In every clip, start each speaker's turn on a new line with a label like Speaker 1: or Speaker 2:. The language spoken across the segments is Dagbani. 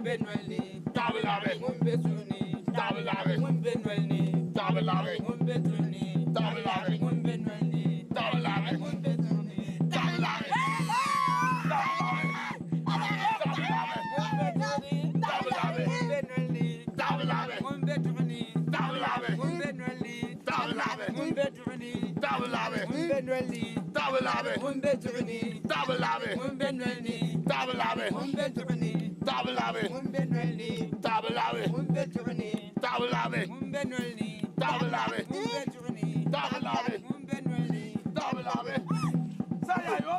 Speaker 1: be noli ni. Ŋun be zuɣu ni. Ŋun be noli ni. Ŋun be zuɣu ni. Ŋun be noli ni. Ŋun be zuɣu ni. Ŋun be zuɣu ni. Ŋun be noli ni. Ŋun be zuɣu ni. Ŋun be noli ni. Ŋun be zuɣu ni. Ŋun be noli ni. Ŋun be zuɣu ni. Ŋun be noli ni. Ŋun be zuɣu ni. Ŋun be noli ni. Ŋun be zuɣu ni. Ŋun be noli ni. Ŋun be zuɣu ni. Ŋun be noli ni.
Speaker 2: Sayayo.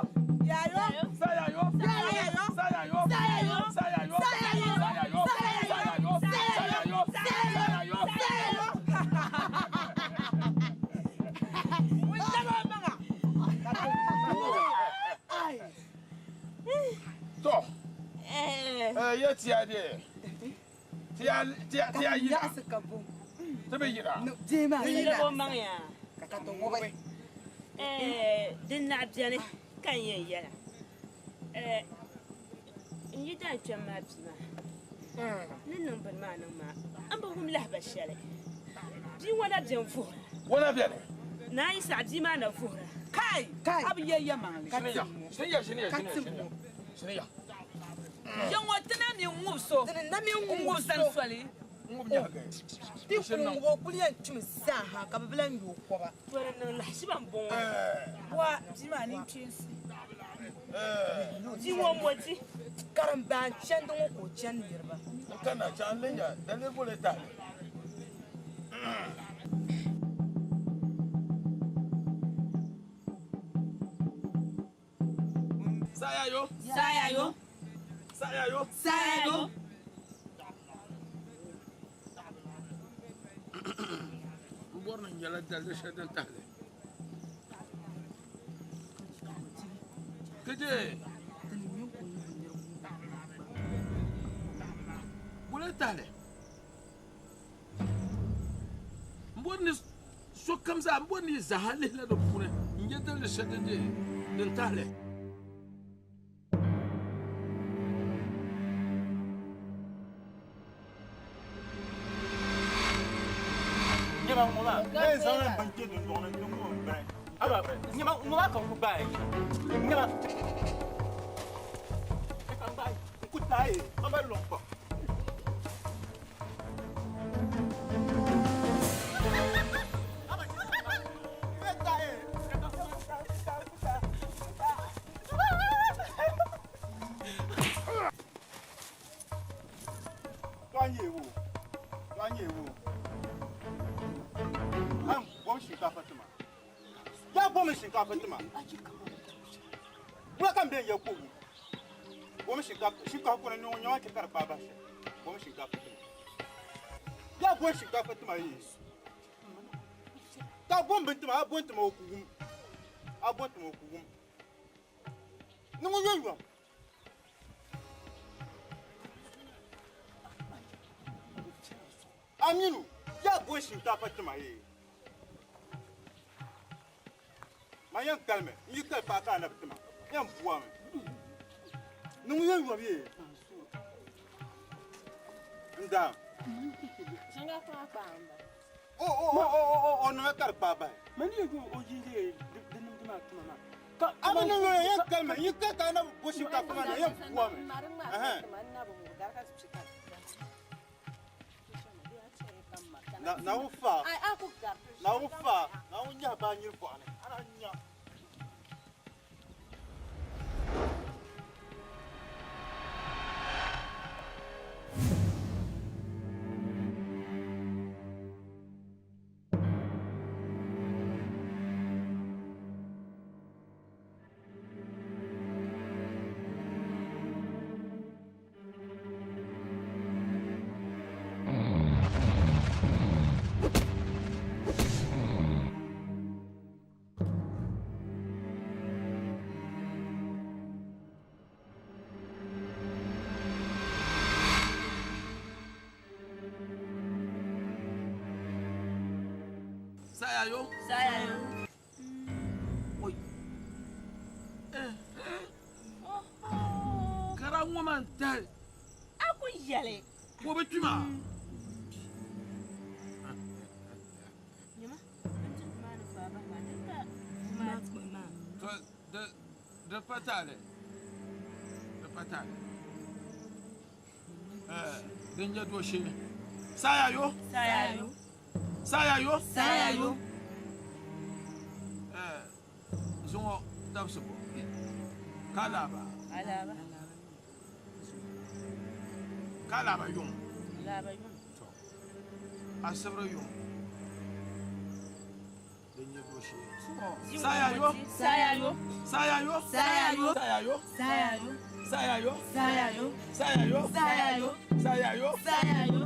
Speaker 1: Yayo.
Speaker 2: Sayayo.
Speaker 1: Sayayo.
Speaker 2: Sayayo.
Speaker 1: Sayayo.
Speaker 2: Sayayo.
Speaker 1: Sayayo.
Speaker 2: Sayayo.
Speaker 1: Sayayo.
Speaker 2: Sayayo.
Speaker 1: Sayayo.
Speaker 2: Sayayo.
Speaker 1: Sayayo.
Speaker 3: Ŋun dabi o maŋa.
Speaker 2: To. Eh, ye tiya de. Tiya tiya tiya yina.
Speaker 3: Yaɣisi ka bom.
Speaker 2: Ti bi yina.
Speaker 3: Dee maa
Speaker 4: N dabi o maŋ yaa.
Speaker 3: Ka ti ŋubi.
Speaker 4: Eh, din naɣ beni ka n yɛn yɛla. Eh, n yi daan kpɛm maa bia maa ni niŋ bini maa niŋ maa, n bi wum lahiba shɛli. Bia ŋɔ na beni vuhira.
Speaker 2: Ŋɔ na beni.
Speaker 4: Naa yi saɣi bia maa na vuhira.
Speaker 3: Kai!
Speaker 1: A bi yɛ yɛmaŋli.
Speaker 2: Shiniya, shiniya, shiniya, shiniya, shiniya. Shiniya.
Speaker 1: Ya ŋɔ ti na mi ŋub so.
Speaker 3: Ti na mi
Speaker 1: N
Speaker 3: ŋub
Speaker 1: ŋub
Speaker 3: so.
Speaker 1: zani soli.
Speaker 2: Ŋub nyaagi.
Speaker 3: Ti ku ŋub o kuli yɛn kpimi zaaha ka bɛ bi lan yo o kɔba.
Speaker 4: To di niŋ lahiʒiba m-bɔŋɔ.
Speaker 1: Wa bia maa ninkpeensi.
Speaker 4: Bia ŋɔ m-mo di.
Speaker 3: Karimbaan chandi ŋɔ ka o chani niriba.
Speaker 2: N kana chaŋ n linya daliri boli tahili. Sayayo.
Speaker 1: Sayayo.
Speaker 2: Sayayo.
Speaker 1: Sayayo.
Speaker 2: N bɔri ni n nyɛla daliri shɛli din tahili. Kije. Boli tahili. N bɔri ni sokam zaa, n bɔri ni yi zaaha lihila di puuni n-nyɛ daliri shɛli din deei din tahili.
Speaker 5: Nyɛma ŋɔ maa. N zaŋ n bini kpe dundɔŋ ni n-ti ŋub m bini. Aba, nyɛma ŋɔ maa ka n kuli gbaai. Nyɛma. Ka n gbaai, n ku taai, a mali lɔŋ pam.
Speaker 6: Ya bom shinkafa tima. Wula ka n bɛn ya kogu. Bom shinkafa shinkafa kɔnɔ ni ŋɔ chɛ ka di kpaai bahi shɛm. Bom shinkafa tima. Ya bom shinkafa tima yi. Ka bom bin tima a bom tima o ku wum. A bom tima o ku wum. Ni ŋɔ yom yom. Aminu, ya bom shinkafa tima yi. Man yɛn kalimi n yi kali paai ka a na bi tima yɛn buami ni ŋun yɛn yom yee n daam o o o o o o niŋa ka di kpaai bahi
Speaker 5: Man yɛn yom o yi yee di nimdi maa tuma maa ka
Speaker 6: a bi niŋ yom yɛn kalimi n yi kali ka a na bi bo shinkaafa maa na yɛn buami ɛhɛn Naawuni fa Naawuni fa Naawuni nyahi baa nyili bɔɣu ni a na nya.
Speaker 2: Sayayo.
Speaker 4: Sayayo.
Speaker 2: Oi. Kara ŋɔ maa n-tahi.
Speaker 4: A ku yɛli.
Speaker 2: Ka o bi kpi maa.
Speaker 4: Nyama, bindirigu maa ni gbaai bahi maa, din ka bua maa kpuɣi maa.
Speaker 2: To di di pa taali, di pa taali. Eh, din nyɛ dooshee. Saya yo.
Speaker 4: Saya yo.
Speaker 2: Saya yo.
Speaker 3: Saya yo.
Speaker 2: Eh, zuŋɔ dabisi bo. Ka alaaba.
Speaker 4: Alaaba.
Speaker 2: Ka alaaba yuŋ.
Speaker 4: Alaaba yuŋ.
Speaker 2: To, asibiri yuŋ. Din nyɛ dooshee. Saya yo.
Speaker 3: Saya yo.
Speaker 2: Saya yo.
Speaker 3: Saya yo.
Speaker 2: Saya yo.
Speaker 3: Saya yo.
Speaker 2: Saya yo.
Speaker 3: Saya yo.
Speaker 2: Saya yo.
Speaker 3: Saya yo.
Speaker 2: Saya yo.
Speaker 3: Saya yo.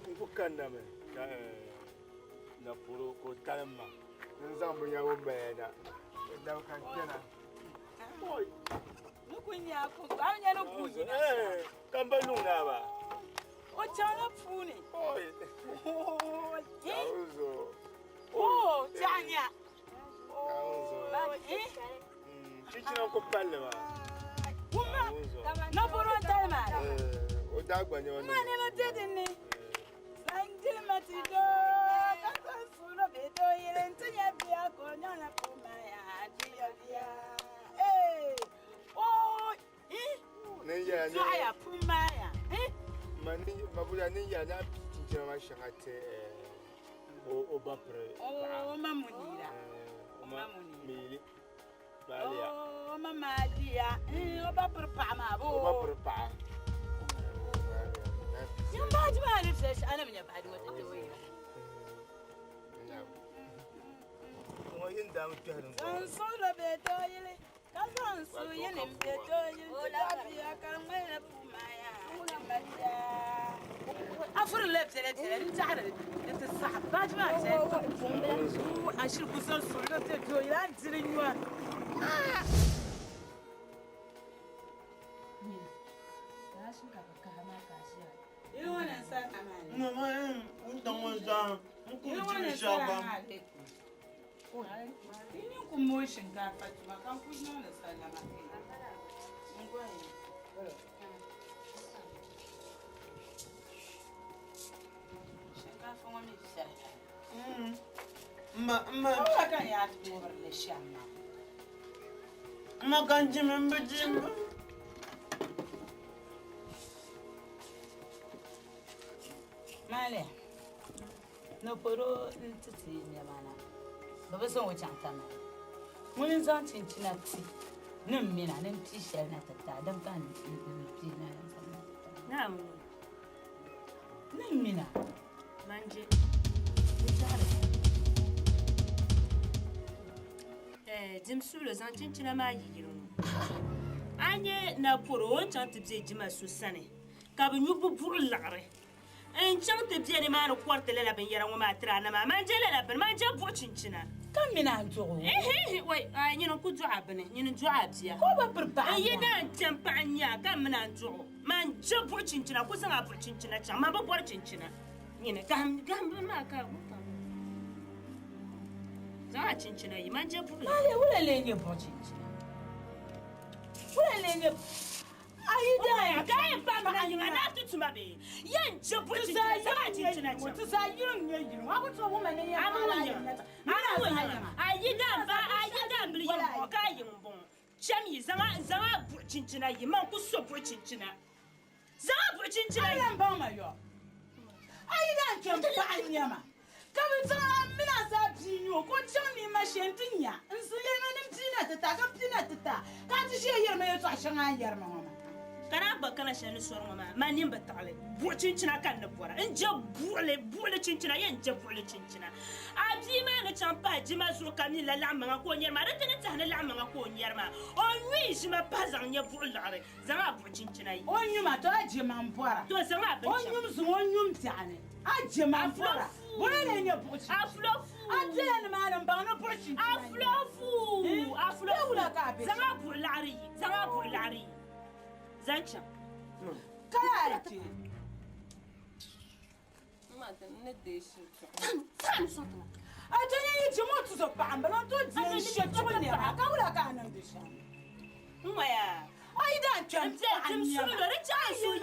Speaker 5: N ku kanna mi ka na polo ka o talim ma n zaŋ binyɛra ŋɔ mali na dabi ka n kpɛna.
Speaker 3: Ni ku nya ku a ni nya ni ku yina.
Speaker 5: Ka n ba luŋ naa ba.
Speaker 3: O chaŋla puuni.
Speaker 5: Oo,
Speaker 3: O chaɣ nya.
Speaker 5: Chinchina n ku palli maa.
Speaker 3: Wumma, na polo n tali maa.
Speaker 5: O daa gba nɛma
Speaker 3: Ma nɛma be din ni. San jilima ti doo, ka zaŋ suulo be doo yili nti nya bia ka o nyaŋla puma ya ti ya bia. Ee, o, i,
Speaker 5: Ni yɛla ni
Speaker 3: dɔɣiya puma ya. Eh?
Speaker 5: Ma ni ma buya ni yɛla ni a pii chinchina maa shɛŋa ti o ba piri paɣa.
Speaker 3: O ma Munira.
Speaker 5: O ma Meeli. Maaliya.
Speaker 3: O ma Maaliya. O ba piri paɣa maa bo.
Speaker 5: O ba piri paɣa.
Speaker 3: Nyam baaji maa ni viɛl shɛli, a na mi nya baaji ŋɔ ti ti o yina.
Speaker 5: Ŋɔ yin daami kpɛhiri n zuɣu.
Speaker 3: Zaŋ suɣulo be dooyili, ka zaŋ suuyini m-be dooyili ti dɔɣi bia ka di ŋmanila puma ya, ti ma bia. A furi la viɛla viɛla n taɣiri di ti saɣim baaji maa viɛli pam. A shiri ku zaŋ suɣulo be dooyili a ni di di nyuwa.
Speaker 1: Ma kan jimi n bi jimi.
Speaker 3: Maali, ni polo n-ti ti nɛma na, bɛ bi zaŋ o chaŋ Tamale. Ŋuni n-zaŋ chinchina ti ni m mina ni m pii shɛli na ti ti a, din ka n pii na ni n zaŋ na ti ti a.
Speaker 4: Naawuni.
Speaker 3: Ni m mina.
Speaker 4: Manje, n tɛhiri. Eh, dim suulo zaŋ chinchina maa yi yili ŋɔ. A nya na pɔro o ni chaŋ ti be jima so sani ka bɛ nyu bɛ buɣi liɣiri. N chaŋ ti be nimaani kɔriti lala binyɛra ŋɔ maa tiri a na maa. Man je lala bini, man je buɣi chinchina.
Speaker 3: Ka mini a n-dɔɣi o.
Speaker 4: Ihihi, wai, ai, nyini n-ku dɔɣi a bini, nyini n-dɔɣi a bia.
Speaker 3: Ka o ba piri paɣa
Speaker 4: N yi
Speaker 3: nya.
Speaker 4: daa n-kpɛm paɣa n-nya a ka mini a n-dɔɣi o. Man je buɣi chinchina, ku zaŋ a buɣi chinchina chaŋ. Man bi bɔri chinchina. Nyini, gahim, gahim bini maa ka wuntaŋ. Zaŋ a chinchina yi, man je buɣi.
Speaker 3: Malia, wula n-lee nyɛ buɣi chinchina? Wula n-lee nyɛ a yi daa
Speaker 4: Oya, ka a yɛn paai mi na yiŋa, naa ti tuma bee? Yɛn je buɣi chinchina, zaŋ a chinchina chaŋ.
Speaker 3: Ti zaa yiriŋ nyɛ yiriŋ. A ku tooi wum ma ni yɛn
Speaker 4: A mi
Speaker 3: paai
Speaker 4: ŋun
Speaker 3: a
Speaker 4: yiŋa.
Speaker 3: yiŋ na ti.
Speaker 4: A mi ŋun yiŋa. A yi daa ba, a yi daa bili yiŋ bɔŋɔ, ka a yiŋ bɔŋɔ. Cham yi, zaŋ a, zaŋ a buɣi chinchina yi, man ku so buɣi chinchina. Zaŋ a buɣi chinchina yi.
Speaker 3: A lan baŋ ma yɔ. A yi daa kpɛm paɣa n-nyɛ ma, ka bɛ zaŋ a mini a zaa bia nyu o, ka o chaŋ nima shee nti nya n-su yɛlima ni m pii na ti ti a, ka m pii na ti ti a, ka a ti ʒiya yɛri ma yɛltɔɣa shɛŋa a ni yɛri ma ŋɔ maa.
Speaker 4: Ka daa gba kana shɛli ni sɔri ŋɔ maa, man nini bi tiɣi li. Buɣi chinchina ka n ni bɔra. N je buɣili, buɣili chinchina, yɛn je buɣili chinchina. A bia maa ni chaŋ pahi jima zuɣu ka mi la laɣim maŋa ka o nyari maa, di ti ni tɛhi ni laɣim maŋa ka o nyari maa. O nyuyi ʒima pahi zaŋ nyɛ buɣi liɣiri, zaŋ a buɣi chinchina yi.
Speaker 3: O nyuma, to a je ma m-bɔra.
Speaker 4: To zaŋ a
Speaker 3: O
Speaker 4: binshɛŋ.
Speaker 3: nyum zuŋ o nyum biɛɣu ni, a je ma m-bɔra. Bɔra lee nyɛ buɣi chinchina.
Speaker 4: Afulo fuu.
Speaker 3: A bela nimaani m-baŋ ni buɣi chinchina n-nyɛ.
Speaker 4: Afulo fuu, afulo
Speaker 3: Bɛ wula
Speaker 4: fuu.
Speaker 3: ka a be
Speaker 4: Zaŋ a buɣi liɣiri yi, zaŋ a buɣi liɣiri yi. Zaŋ chaŋ.
Speaker 3: Ka yaa di kpe. A ti yi yi jim o tuzo paɣa m-bala o tooi di n she chuɣu nɛma ka wula ka a niŋdi shɛm?
Speaker 4: N-ŋɔya.
Speaker 3: A yi daa kpɛm paɣa nɛma a yi yɛli ma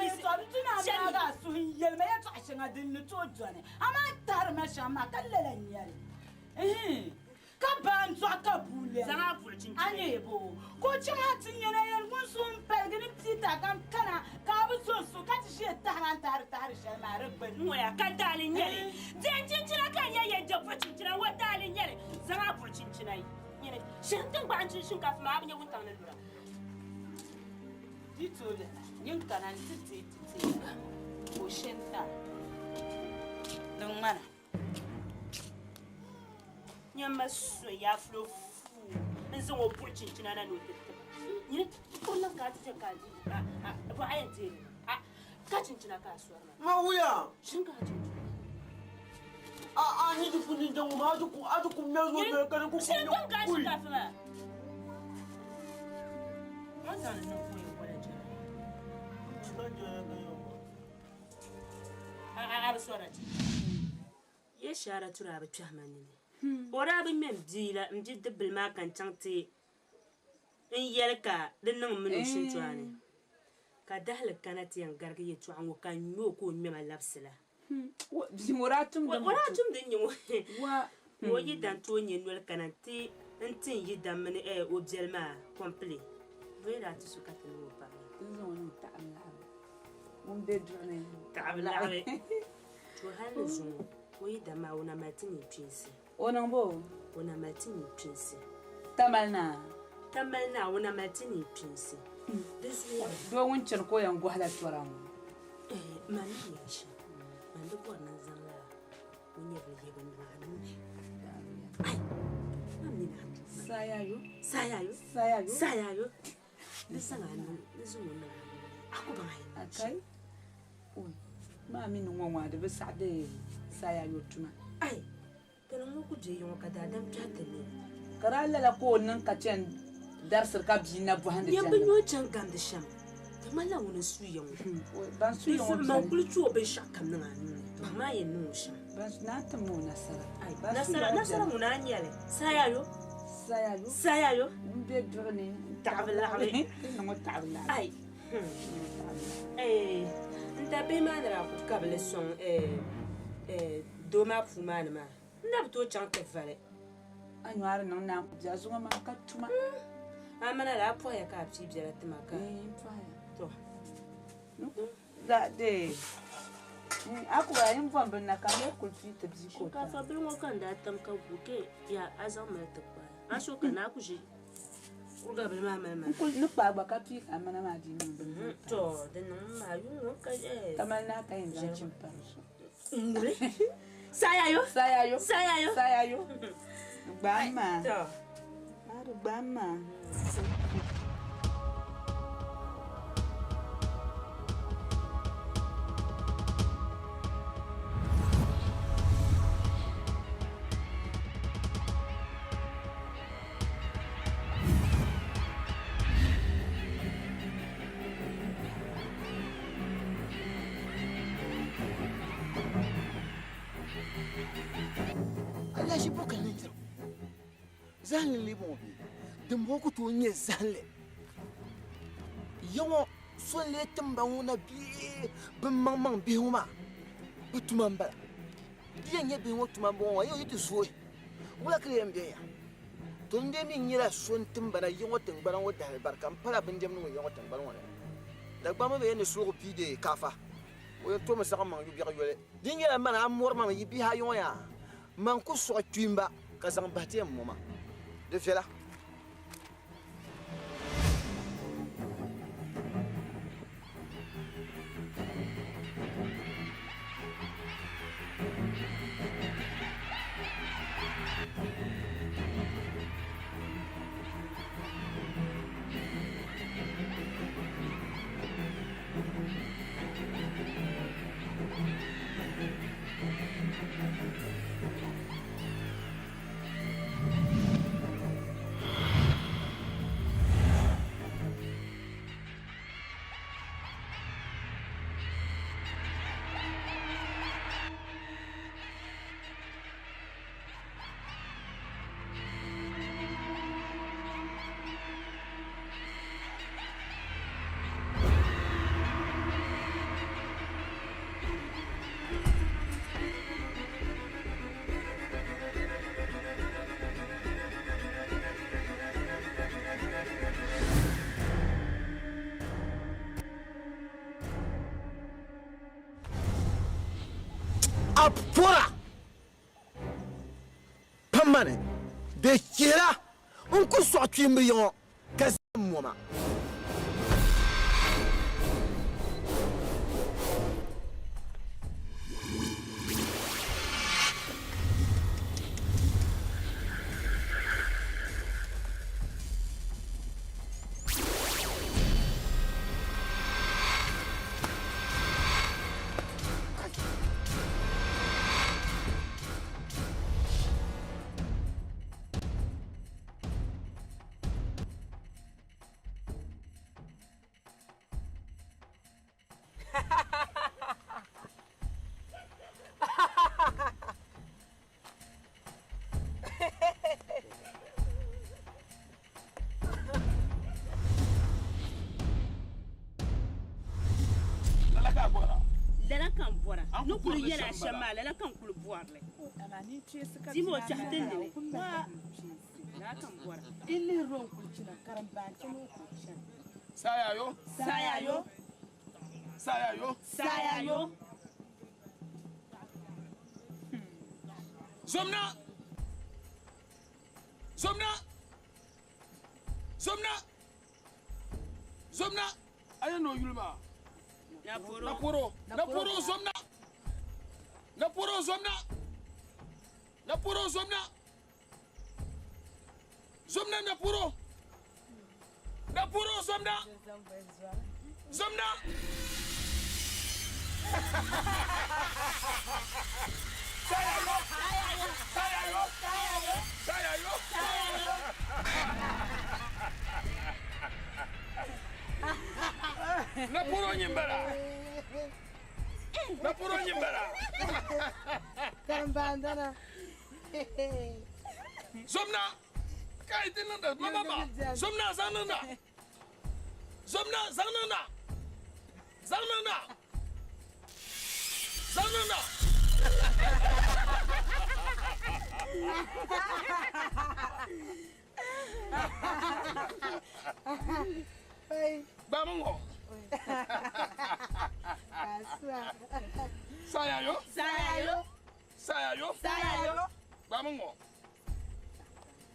Speaker 3: yɛltɔɣa di tu ni a maagi a suhu n-yɛli ma yɛltɔɣa shɛŋa din ni tooi dɔni amaa n tahiri ma shɛm maa ka lala n-nyɛ li. Ihin! Ka baa n-dɔɣi ka bua lɛbi.
Speaker 4: Zaŋ a buɣi chinchini.
Speaker 3: A nyɛ bo? Ka o chaŋ a ti nya na yɛli ŋun suhu m-paligi ni Piita ka n kana ka a bi zo n-so ka ti ʒiya tahiri a ni tahiri tahiri shɛli maa di gbuni.
Speaker 4: N-ŋɔya ka daali n-nyɛ li. Diɛm chinchina ka n yɛn yɛn je buɣi chinchina n-ŋɔ daali n-nyɛ li. Zaŋ a buɣi chinchina yi nyini shihim tiŋgbaɣu n-chini shinkaafa maa a bi nya wuntaŋ ni lura.
Speaker 3: Di tooi lala, nyin kana nti deei ti teega ka o she n-ti a. Di ŋmana.
Speaker 4: Nyamma so yaafulo fuu n-zaŋ o buɣi chinchina na ni o ti ti ma. Nyini o niŋ ka a ti chɛ ka a di a bɔ a yɛn deei li a ka chinchina ka a sɔri ma.
Speaker 7: Ma wuya.
Speaker 4: Shini ka a chinchina.
Speaker 7: A a ni ti ku ninja ŋɔ maa a ti ku a ti ku mɛ zo bɛ ka di ku ku
Speaker 4: Shini
Speaker 7: nyɛ
Speaker 4: din ka a
Speaker 7: kui.
Speaker 4: shinkaafa maa. O ni zaŋ li niŋ ka o yɛn bɔla jɛra. A a a bi sɔri a chinchina. Ye shɛhira turi a bi kpɛhi ma nini. O daa bi ŋme m bia la, m bidibbil maa ka n chaŋ ti n yɛli ka di niŋ m mini o shintɔɣu ni. Ka dahili kana ti yɛn garigi yɛtɔɣa ŋɔ ka n ŋme o ka o ŋme ma labisi la.
Speaker 8: Bia o daa tumdi
Speaker 4: O daa tumdi n-nyɛ ŋɔ.
Speaker 8: Wa.
Speaker 4: Ka o yidan tooi nya noli kana nti n-ti n yidan mini o biɛli maa kɔmpile. Bɛ daa ti su ka ti niŋ o paɣa.
Speaker 8: N zaŋ o niŋ taɣim laɣiri. Ŋun be duɣu ni.
Speaker 4: Taɣim laɣiri. To hali ni zuŋɔ o yi da maa o na mali ti nyin kpinsi.
Speaker 8: O niŋ bo?
Speaker 4: O na mali ti nyin kpinsi.
Speaker 8: Tamali naa.
Speaker 4: Tamali naa o na mali ti nyin kpinsi. Di zuɣu.
Speaker 8: Doo ŋun chani ka o yɛn gɔhila tɔra ŋɔ.
Speaker 4: Eh, man ni yɛli shɛm, man di bɔri ni n zaŋ lala o nyɛvili yihibu niŋ a nuu ni. Ai, man mi ni a tuui.
Speaker 8: Sayayo.
Speaker 4: Sayayo.
Speaker 8: Sayayo.
Speaker 4: Sayayo. Ni zaŋ a niŋ, ni zaŋ o niŋ a nuu ni, a ku baŋ a yɛn niŋ shɛm.
Speaker 8: Akai. Oi, maa mi ni ŋɔ ŋɔ a di bi saɣi di sayayo tuma.
Speaker 4: Ai, ti ni ŋɔ ku be yiŋɔ ka daadam kpɛhi ti ni.
Speaker 8: Ka daa lala ka o niŋ ka chani darisiri ka bia na bɔhindi
Speaker 4: Nyɛ
Speaker 8: chandi.
Speaker 4: bɛ nyo chani gamdi shɛm, di ŋmanila ŋuni n-su ya ŋɔ.
Speaker 8: Ban su ya ŋɔ
Speaker 4: Di zuɣu man
Speaker 8: beni.
Speaker 4: kuli ti o binshɛɣu kam niŋ a nuu ni, paɣa maa yɛn niŋ o shɛm.
Speaker 8: Ban su naa tim o nasara.
Speaker 4: Ai,
Speaker 8: Ban su
Speaker 4: nasara,
Speaker 8: ya ŋɔ
Speaker 4: nasara
Speaker 8: beni.
Speaker 4: ŋuna a nyɛli. Sayayo.
Speaker 8: Sayayo.
Speaker 4: Sayayo.
Speaker 8: Ŋun be duɣu ni.
Speaker 4: Taɣibu laɣiri.
Speaker 8: Ti niŋ o taɣibu laɣiri.
Speaker 4: Ai. Eh, n dabihi maa ni daa ku kabili sɔŋ, eh, eh, doo maa puu maa ni maa, n na bi tooi chaŋ ti vali.
Speaker 8: A nyɔari niŋ naan ku biɛɣu zuŋɔ maa ka tuma.
Speaker 4: A mana la, a pɔhaya ka a pii biɛla ti ma ka.
Speaker 8: Ee, n pɔhaya.
Speaker 4: To.
Speaker 8: La de, a ku ba yin bɔn bini na ka m mi kuli pii ti bia ka o
Speaker 4: Shinkaafa
Speaker 8: taai.
Speaker 4: bili ŋɔ ka n daa tam ka gu ka ya a zaŋ mali ti kpaai. A so ka naa ku ʒi kuriga bili maa mali mali.
Speaker 8: N kuli ni kpaai gba ka pii ka a mana maa dii niŋ bini maa.
Speaker 4: To, di niŋ maa yuŋ ŋɔ ka, eh.
Speaker 8: Ka mali naa ka yɛn zaŋ chim pa di zuɣu.
Speaker 4: Ŋuli. Sayayo.
Speaker 8: Sayayo.
Speaker 4: Sayayo.
Speaker 8: Sayayo. Gbaai maa.
Speaker 4: To.
Speaker 8: A di gbaai maa.
Speaker 7: Alahichi bo ka niŋ tiri zahinli n-lee bɔŋɔ bee? Dimbɔŋɔ ku tooi nyɛ zahinli. Ya ŋɔ so n-lee tim ba ŋɔ na bee bɛ maŋmaŋ bihi ŋɔ maa bɛ tuma m-bala. Di yɛn nyɛ bihi ŋɔ tuma m-bɔŋɔ maa, ya yi ti zooi, wula ka di yɛn be ya? To n dee mi nyɛla so n-tim ba na ya ŋɔ tiŋgbana ŋɔ dahili barika m-pala bindɛmdi ŋɔ ya ŋɔ tiŋgbani ŋɔ ni. Dagbamba mi yɛn ni suugi pii deei kaafa, o yɛn toomi saɣim maŋ yubiɛɣu yoli. Di nyɛla mani a mɔri ma mi yi bihi ayi ŋɔ yaa, man ku sɔɣi kpiimba ka zaŋ bahi ti yɛn mɔ ma. Di viɛla. A pɔra pam ma ni bɛ chihira n ku sɔɣi kpiimba ya ŋɔ ka zahim moma.
Speaker 2: Lala ka a bɔra?
Speaker 4: Lala ka n bɔra. Ni kuli yɛli a shɛm maa, lala ka n kuli bɔri li. Dima o tɛhi ti nini. Lala ka n bɔra.
Speaker 2: Sayayo.
Speaker 4: Sayayo.
Speaker 2: Sayayo.
Speaker 4: Sayayo.
Speaker 2: Zomna. Zomna. Zomna. Zomna. A yɛn ni o yuli maa.
Speaker 4: Naporo.
Speaker 2: Naporo. Naporo zomna. Naporo zomna. Naporo zomna. Zomna naporo. Naporo zomna. Zomna. Sayayo. Sayayo. Sayayo. Naporo nyimbara. Naporo nyimbara.
Speaker 3: Karambandana.
Speaker 2: Zomna. Kai ti niŋda mama ma. Zomna zaŋ niŋda. Zomna zaŋ niŋda. Zaŋ niŋda. Zaŋ niŋda. Gbaami ŋɔ. Sayayo.
Speaker 4: Sayayo.
Speaker 2: Sayayo.
Speaker 4: Sayayo.
Speaker 2: Gbaami ŋɔ.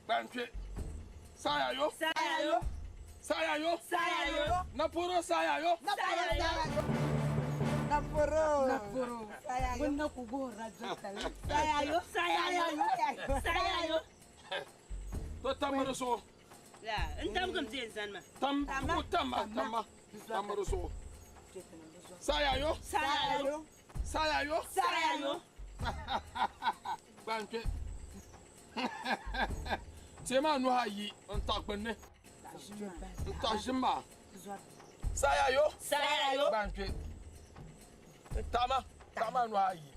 Speaker 2: Gbankpe. Sayayo.
Speaker 4: Sayayo.
Speaker 2: Sayayo.
Speaker 4: Sayayo.
Speaker 2: Naporo sayayo.
Speaker 4: Sayayo.
Speaker 3: Naporo. Naporo. Wanda ku gora jatali.
Speaker 4: Sayayo. Sayayo. Sayayo.
Speaker 2: To tamari so.
Speaker 4: La, n tabigim bɛ n zani ma.
Speaker 2: Tam tuku tamma tamma tamari so. Sayayo.
Speaker 4: Sayayo.
Speaker 2: Sayayo.
Speaker 4: Sayayo.
Speaker 2: Gbankpe. Tiɛ maa nuhi ayi n taɣi gbunni. N taɣi ʒim maa. Sayayo.
Speaker 4: Sayayo.
Speaker 2: Gbankpe. Taɣima taɣima nuhi ayi.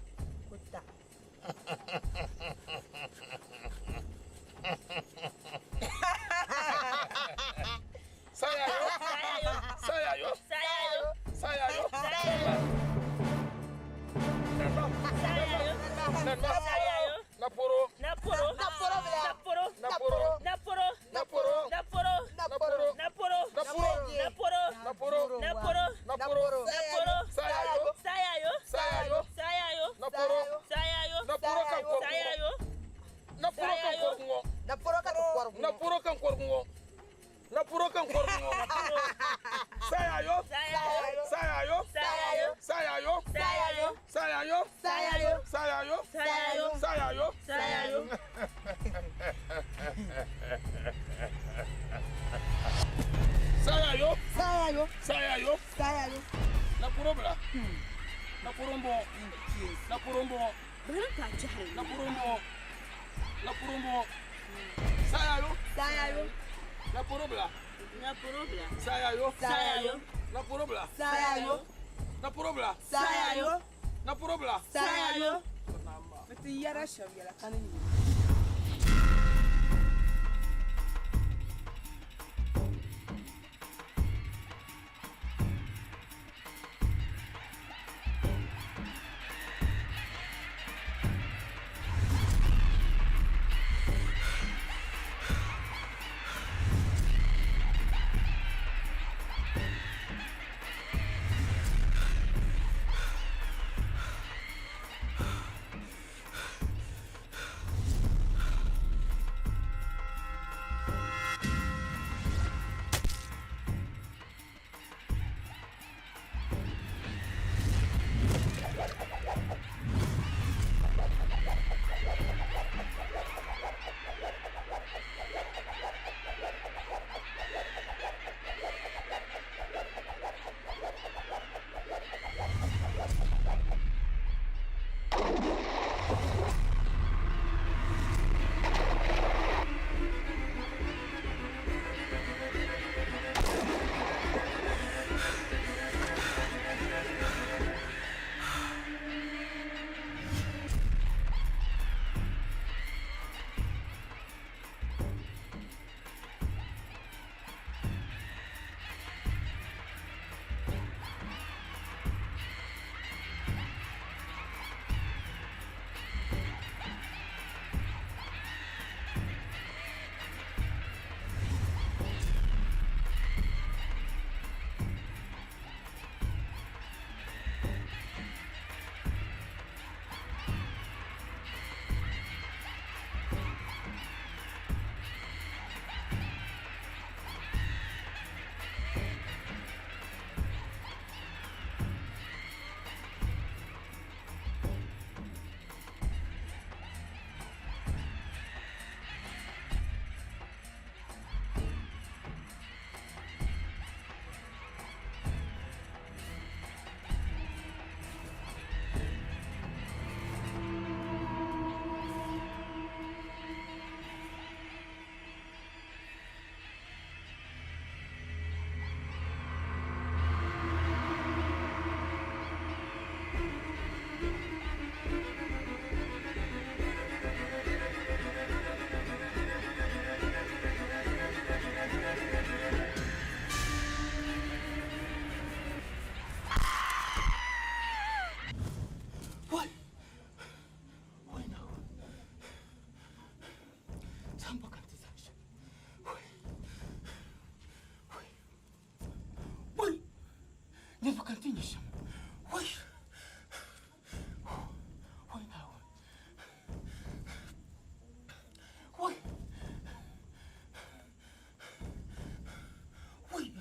Speaker 2: Sayayo.
Speaker 4: Sayayo.
Speaker 2: Sayayo.
Speaker 4: Sayayo.
Speaker 2: Sayayo.
Speaker 4: Sayayo. Sayayo. Sayayo.
Speaker 2: Naporo.
Speaker 4: Naporo.
Speaker 7: Naporo bila.
Speaker 4: Naporo.
Speaker 2: Naporo.
Speaker 4: Naporo.
Speaker 2: Naporo.
Speaker 4: Naporo.
Speaker 2: Naporo.
Speaker 4: Naporo.
Speaker 2: Naporo.
Speaker 4: Naporo.
Speaker 2: Naporo.
Speaker 4: Naporo.
Speaker 2: Naporo.
Speaker 4: Naporo.
Speaker 2: Sayayo.
Speaker 4: Sayayo.
Speaker 2: Sayayo.
Speaker 4: Sayayo.
Speaker 2: Naporo.
Speaker 4: Sayayo.
Speaker 2: Naporo kan kɔrɔ.
Speaker 4: Sayayo.
Speaker 2: Naporo kan kɔrɔ ŋɔ.
Speaker 7: Naporo ka kɔrɔ.
Speaker 2: Naporo kan kɔrɔ ŋɔ. Naporo kan kɔrɔ ŋɔ. Sayayo.
Speaker 4: Sayayo.
Speaker 2: Sayayo.
Speaker 4: Sayayo.
Speaker 2: Sayayo.
Speaker 4: Sayayo.
Speaker 2: Sayayo.
Speaker 4: Sayayo.
Speaker 2: Sayayo.
Speaker 4: Sayayo.
Speaker 2: Sayayo.
Speaker 4: Sayayo.
Speaker 2: Sayayo.
Speaker 3: Sayayo.
Speaker 2: Sayayo.
Speaker 3: Sayayo.
Speaker 2: Naporo bila. Naporo n bɔŋɔ. Naporo n bɔŋɔ.
Speaker 4: Bihirim ka a kpɛhiri
Speaker 2: Na poro m-bɔŋɔ. Na poro m-bɔŋɔ. Sayayo.
Speaker 8: Sayayo.
Speaker 2: Na poro bila.
Speaker 4: Na poro bila.
Speaker 2: Sayayo.
Speaker 8: Sayayo.
Speaker 2: Na poro bila.
Speaker 8: Sayayo.
Speaker 2: Na poro bila.
Speaker 8: Sayayo.
Speaker 2: Na poro bila.
Speaker 8: Sayayo.
Speaker 3: Bɛ ti yɛra shɛba yɛla ka ni nyɛ.
Speaker 7: Niriba ka n ti nya shɛm. Wai! Wai Naawuni! Wai! Wai!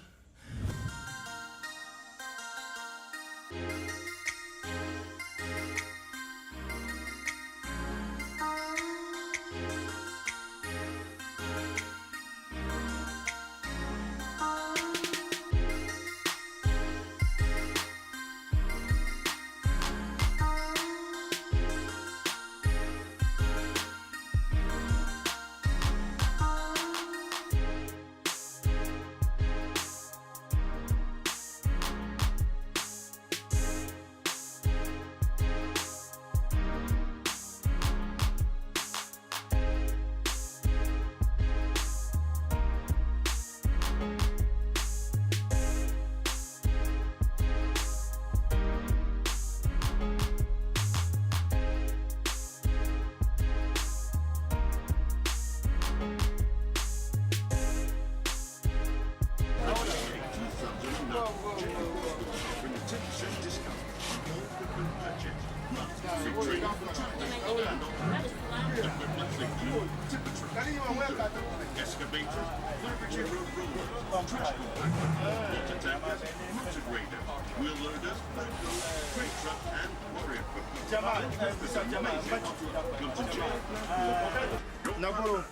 Speaker 5: Naboro.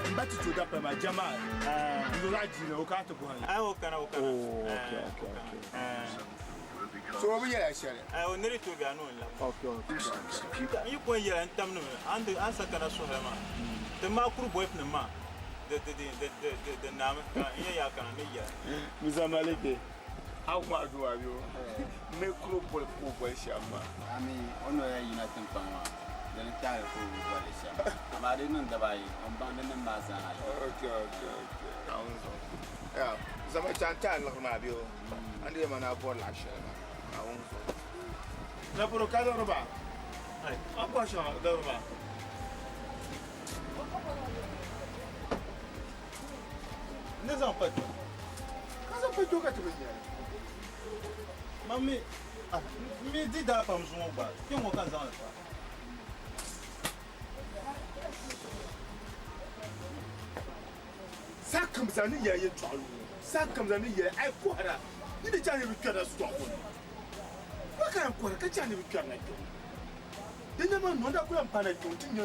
Speaker 5: N ba ti to da pɛma Jamal. N zo zaɣ jiini o kana ti bɔhi.
Speaker 6: Ai o kana o kana.
Speaker 5: Oh, okay, okay, okay. So o bi yɛla shɛli.
Speaker 6: Ai o niri tooi bɛ a ni o n-labi.
Speaker 5: Okay, okay.
Speaker 6: N yi ko n yɛla n tam nimi an sa kana suhila maa ti maa kuri bolfu nim maa di di di di di di di naami ka n yɛn yaa kana ni yɛla.
Speaker 5: Musa Maliki, a ŋma duwa bɛ o me kuri bolfu ka o boli shɛm maa.
Speaker 9: Ami o ni o yɛn yina tiŋkpaŋ maa di ni tɛhili ka o boli shɛm amaa di niŋ dabaayi o ni baŋ di nim maa zaa.
Speaker 5: Okay, okay, okay. Naawuni zuɣu. Ya, zama chaŋ ti a liɣiri maa bɛ o. A ni yɛn ma ni a bɔri laɣ shɛli maa. Naawuni zuɣu. Naporo ka liɣiri ba. A bɔri shɛŋa liɣiri ba.
Speaker 6: N ni zaŋ pa kpɛ.
Speaker 5: Ka zaŋ pa kpɛ ka ti bi nya li.
Speaker 6: Man mi, ah, m mi di daa pam zuŋɔ gba, kpɛ ŋɔ ka n zaŋ li pa.
Speaker 5: Sahakam zaa ni yɛli yɛltɔɣili ŋɔ, sahakam zaa ni yɛli a yi kɔhira, yi di chaŋ ni bɛ kpɛrila sitɔɣu ŋɔ ni. Ba ka yɛn kɔhira ka chaŋ ni bɛ kpɛrina kpe ŋɔ. Di nyɛma nɔnda daa ku lahi paana kpe ŋɔ ti nya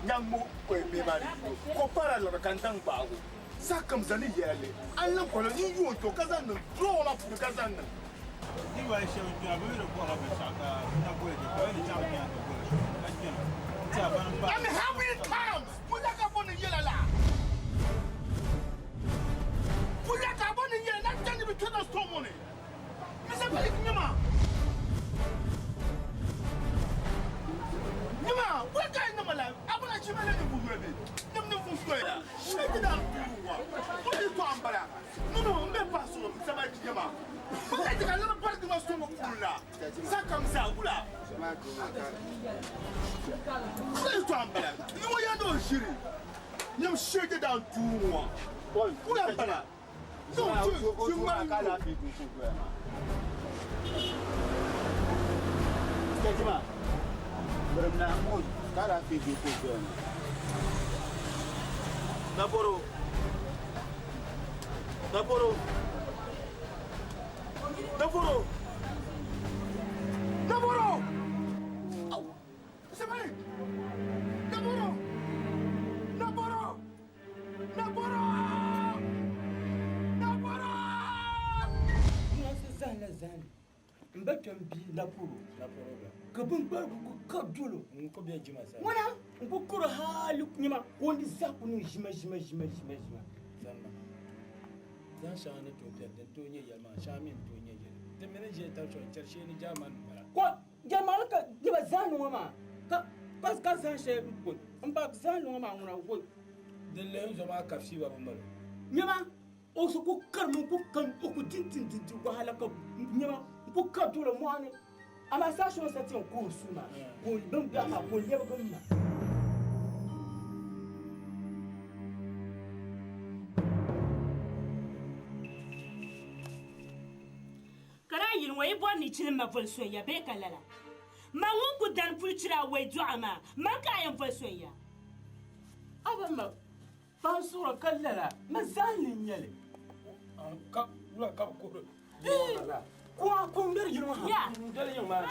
Speaker 5: nyaŋmo bihi maa ni yino ka o paara liɣiri ka n daŋ gbaag o. Sahakam zaa ni yɛli li, a ni lahi kɔhira yi yooi kpe ka zaŋ niŋ durɔɔ maa puuni ka zaŋ niŋ.
Speaker 6: Di wayi shɛba kpɛra bɛ mi di kɔhirila binshɛɣu ka na boli di ka bɛ ni chaŋ bɛ kpɛna ti boli ka kpɛna n-ti a bani m-paai.
Speaker 5: And how many times puya ka bɔ ni yɛla la? Puya ka bɔ ni yɛla na chani bi kpɛna store ŋɔ ni. Mr. Malik nyɛma. Nyɛma, wula ka yi niŋ la? A bɔla chima la ni buɣi bɛ. Nim ni fun soya la. Shɛli ti daa tuui wa. O ni tɔɣa m-bala. No, no, n bɛ pahi so Mr. Malik nyɛma. Bɛ ka ti ka lana barigi ma store ŋɔ puuni la. Sahakam zaa wula. Wula yi tɔɣa m-bala. Ni o yaa ni o ʒiri. Nyam shɛli ti daa tuui wa. Wula m-bala. No, ti ŋmani
Speaker 6: Naporo. Naporo. Naporo.
Speaker 5: Naporo. Au. Sabali. Naporo. Naporo. Naporo. Naporo.
Speaker 1: Ŋunsi zahim la zahim m ba kpɛm bia Naporo ka binkparigu ku kari dolo ŋuna n ku karo hali nyama ka o ni zahi ku niŋ ʒima ʒima ʒima ʒima ʒima.
Speaker 2: Zaŋ shɛŋa ni tooi beni din tooi nyɛ yɛli maa shɛŋa mi n tooi nyɛ yɛli. Ti mi ni ʒe tab shɛli chɛri shee ni Jaamani m-bala.
Speaker 1: Ko Jaamani ka nyɛba zahim ŋɔ maa ka ka zahim shɛli m-pun m ba zahim ŋɔ maa ŋuna wo.
Speaker 2: Din lihi n zo maa ka fiiba bi mali o.
Speaker 1: Nyɛma o so ku karimi n ku kan o ku din din din di wahala ka nyɛma n ku kari dolo mɔɣu ni amaa saha shɛli o sa ti yɛn kooi suu maa ka o bin biɛɣu maa ka o lɛbigi m ma.
Speaker 4: Ka daa yili ŋɔ yi bɔri ni yi chilim ma voli soya bee ka lala? Man ŋun ku dani puli chira awɔi dɔɣa maa, man ka a yɛn voli soya?
Speaker 1: A ba ma paŋ suɣiri ka lala, ma zaa ni n-nyɛ li.
Speaker 2: Ka wula ka bɛ kuhiri
Speaker 1: Ii, kuɣa ka o ŋmɛri yili ŋɔ ha.
Speaker 4: Ya.
Speaker 2: N-doli yiŋ maa ni.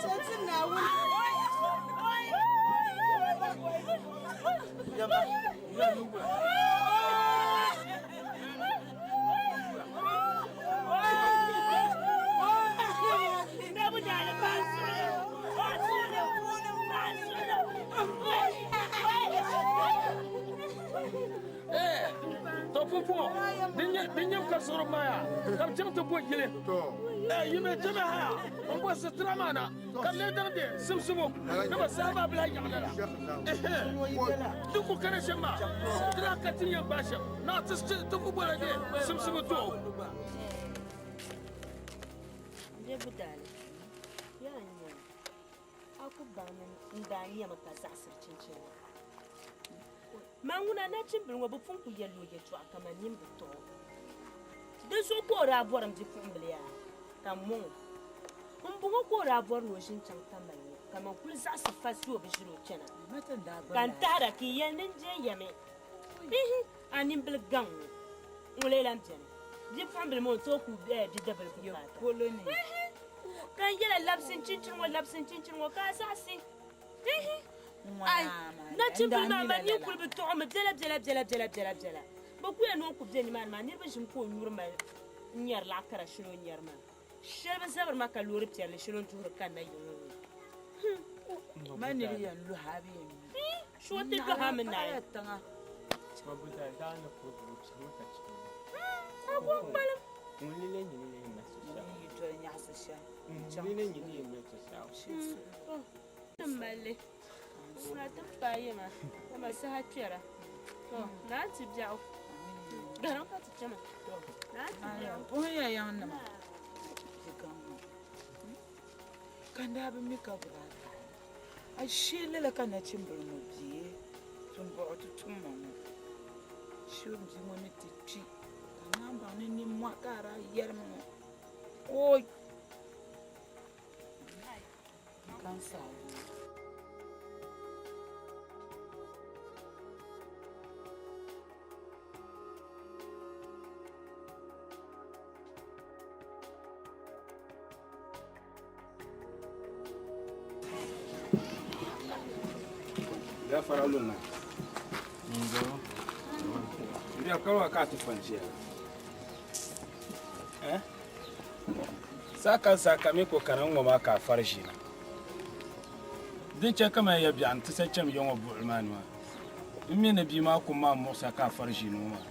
Speaker 3: Chɛ ti Naawuni.
Speaker 2: To pumpɔŋɔ din nyɛ ka suhuri maaya ka bi chaŋ ti bo yili yi mi ti mi haya n bo sitira maa na ka bi lee daŋ de simsibu ni bi saha maa bila yaɣili la di ku kana shɛm maa sitira ka ti yɛn gbaai shɛm na ti ku bola de simsibu to
Speaker 4: A ku baŋ ni n daa nyami ka zaɣisiri chinchini maa. Man ŋuna nachimbili ŋɔ bi pun kul yɛl o yɛtɔɣa kaman nini bi tɔɣ o. Dinzuɣu ka o daa bɔri m bipuɣimbila yaa ka m mɔŋ o. M-bɔŋɔ ka o daa bɔri ni o ʒini chaŋ tamali ŋɔ ka man kul zaɣisi fasi o bi ʒiri o chana. Ka n tahira ka yi yɛli ni n je ya mi. Ihi, a nimbili gaŋ ŋɔ, ŋun lee lan beni. Bipuɣimbila maa o ni tooi ku bidibila bukaata. Ihi, ka n yɛla labisi n chinchini ŋɔ, labisi n chinchini ŋɔ ka a zaɣisi. Ihi, ai, nachimbila maa man nini kuli bi tɔɣi mi biɛla biɛla biɛla biɛla biɛla biɛla. Bɛ kuya ni o ku be nimaani maa niriba ʒimi ka o nyuri mali n-nyari laɣ kara shɛli o ni nyari maa. Shɛli bi zabiri ma ka loori piɛlli shɛli o ni duhiri kanna yiŋ ŋɔ ni.
Speaker 8: Ma niri yɛn lɔhi a bee n-mi?
Speaker 4: Shoo ti lɔhi a mi naai. A ko n-kpalim. Ti mali li. Ŋuna ti paai ya maa, dama saha kpɛra. To, naa ti biɛɣu. Gariŋ ka ti chana. Naa ti biɛɣu.
Speaker 8: Puhi ya yaŋnima. Ka n daa bi mi ka gbubi a taali. Ashee lala ka nachimbili ŋɔ bie tumbɔɣu ti tum ma ŋɔ. Shee bia ŋɔ ni ti kpi ka naan baŋ ni nimmɔhi ka a daa yɛli ma ŋɔ. Ooi! Ka n saɣi doo.
Speaker 9: Gafara luna. Ndio kawa ka ti fanchiya. Eh? Saka saka mi ko kana ŋɔ maa ka a fari ʒina. Din chɛ kaman ya biɛɣu nti sa cham ya ŋɔ buɣili maa ni maa. N mi ni bia maa kum maa muɣisa ka a fari ʒini ŋɔ maa.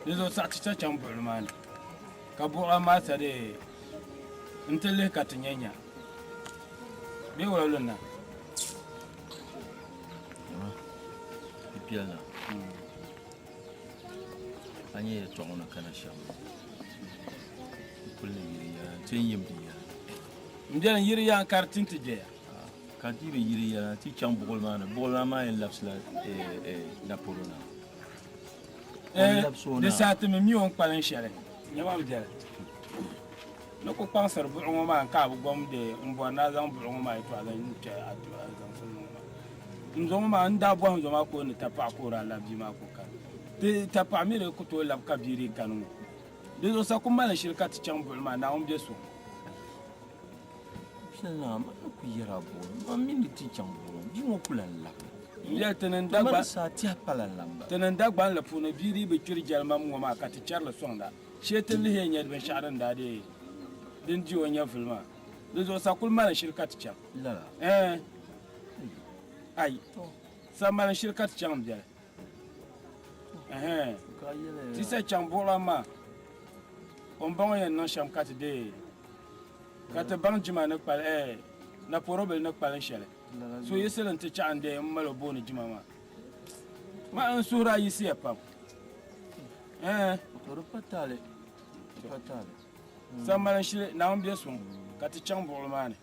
Speaker 9: Di zuɣu saɣi ti sa chaŋ buɣili maa ni. Ka buɣila maa sa dee nti lihi ka ti nya nya. Bee wula lun na?
Speaker 10: Piɛlli a nyɛ yɛltɔɣa ŋɔ ni kana shɛm n kuli ni yiri yɛla n ti yim di yɛla.
Speaker 9: N beni yiri yaa n kari ti nti doya.
Speaker 10: Ka ti bi yiri yɛla ti chaŋ buɣili maa ni buɣili maa maa yɛn labisila naporo na.
Speaker 9: Di saha ti mi mi o ni kpalim shɛli nyama m beni ni ku kpaŋsiri buɣi ŋɔ maa n ka a bi gom de n bɔri ni a zaŋ buɣi ŋɔ maa yɛtɔɣa zaŋ kpɛ a zaŋsim ŋɔ maa. N zo ŋɔ maa n daa bɔhim zo maa ka o ni tapaɣa ka o daa labi bia maa ka o kani. Ti tapaɣa mi di ku tooi labi ka bia dii kani ŋɔ. Di zuɣu sa ku mali shili ka ti chaŋ buɣili maa Naawuni be so.
Speaker 10: Piɛli naa, man ni ku yɛri a buɣili, man mi ni ti chaŋ buɣili ŋɔ, bia ŋɔ ku lan labi.
Speaker 9: N yɛli ti ni
Speaker 10: Mani saa tɛha pa lan lamba.
Speaker 9: Ti ni Dagbanli puuni bia dii bi kpiri jɛlimam ŋɔ maa ka ti chɛri li sɔŋda. Shee ti lihi ya nya binshɛɣu din daa deei din di o nyɛvili maa. Di zuɣu sa kuli mali shili ka ti chaŋ.
Speaker 10: Lala.
Speaker 9: Ɛɛn. Ai. Sa mali shili ka ti chaŋ m-beli. Ɛhɛn. Ti sa chaŋ buɣilan maa, o ni baŋ o yɛn niŋ shɛm ka ti deei ka ti baŋ jima ni kpali, ɛɛ, naporobili ni kpalim shɛli. So yiɣisili nti chaɣi n-deei m-mal o booni jima maa. Ma n suhiri a yiɣisiya pam. Ɛɛn.
Speaker 10: To di pa taali, di pa taali.
Speaker 9: Sa mali n-shili Naawuni be suŋ ka ti chaŋ buɣili maa ni.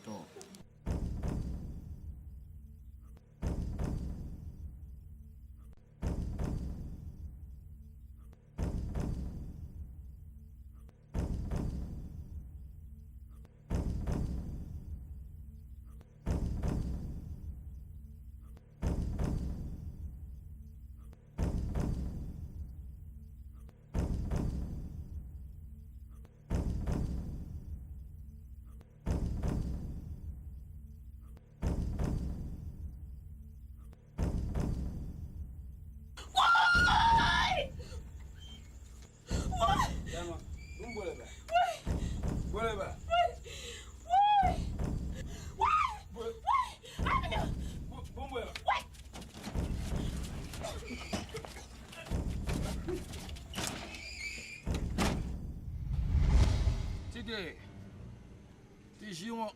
Speaker 2: Ti deei ti ʒii ŋɔ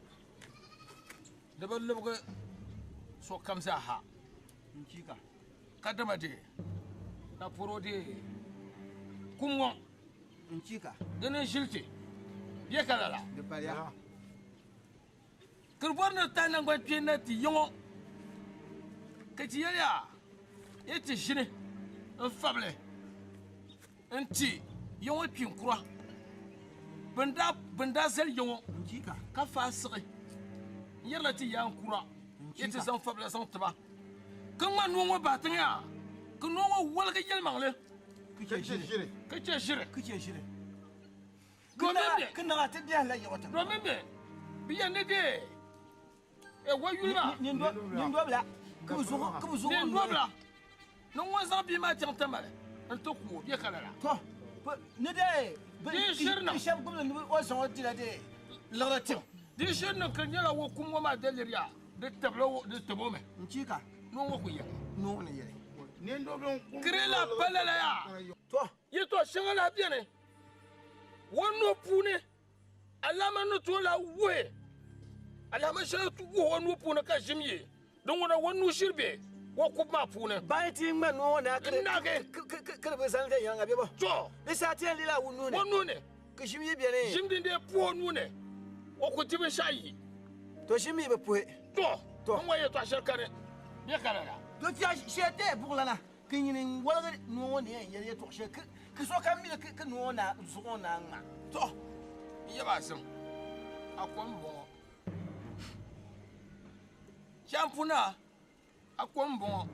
Speaker 2: di bi libigi sokam zaaha ka dama deei ka pɔro deei kum ŋɔ di ni ʒili ti bɛ ka lala kiri bɔri ni tahi naŋgban kpeeni na ti yi ŋɔ ka ti yɛliya yi ti ʒini n fabili n ti yi ŋɔ kpiŋ kura bin daa zali yi ŋɔ ka faai siɣi n yɛrila ti yaan kura yi ti zaŋ fabila zaŋ tiba ka ŋma noo ŋɔ bahi tiŋa ka noo ŋɔ woligi yɛlimaŋli ka chɛ ʒiri domin bɛ bi yɛn ni dee wa yuli maa
Speaker 7: nindobila
Speaker 2: nindobila ni ŋun zaŋ bia maa chaŋ Tamale n ti ku o bɛ ka lala
Speaker 7: to ni dee
Speaker 2: di
Speaker 7: shɛba gbubili ni o zaŋ o dila dee liɣiri tim
Speaker 2: di ʒiri niŋ ka nyɛla wo kum ŋɔ maa daliriya di tabila di tabo mi
Speaker 7: n chika
Speaker 2: noo ŋɔ ku yɛli
Speaker 7: noo ni yɛli
Speaker 2: kirila palala yaa
Speaker 7: to
Speaker 2: yi to shɛŋa lahi beni wo nuu puuni alama ni tooi lahi wuhi alama shɛli wuhi o nuu puuni ka ʒim yi din ŋuna wo nuu shiri be wo kubu maa puuni
Speaker 7: bayi ti ŋma noo na
Speaker 2: N-naagi.
Speaker 7: kiri bi zani viɛnyɛliŋga bɛ bɔ
Speaker 2: to
Speaker 7: di saha ti yɛn leela wo nuu ni
Speaker 2: wo nuu ni
Speaker 7: ka ʒim yi beni
Speaker 2: ʒim din dee puhi o nuu ni o ku di binshaɣu yi
Speaker 7: to ʒim mi bi puhi
Speaker 2: to n ŋɔ yɛltɔɣa shɛli kani bɛ ka lala
Speaker 7: to tiya shɛli tee buɣulana ka nyini n woligi noo ŋɔ ni yɛn yɛli yɛltɔɣa shɛli ka sokam mi ka noo ŋɔ na zuɣu ŋɔ na ŋma
Speaker 2: to n yaba zim a kom bɔŋɔ shampuna a kom bɔŋɔ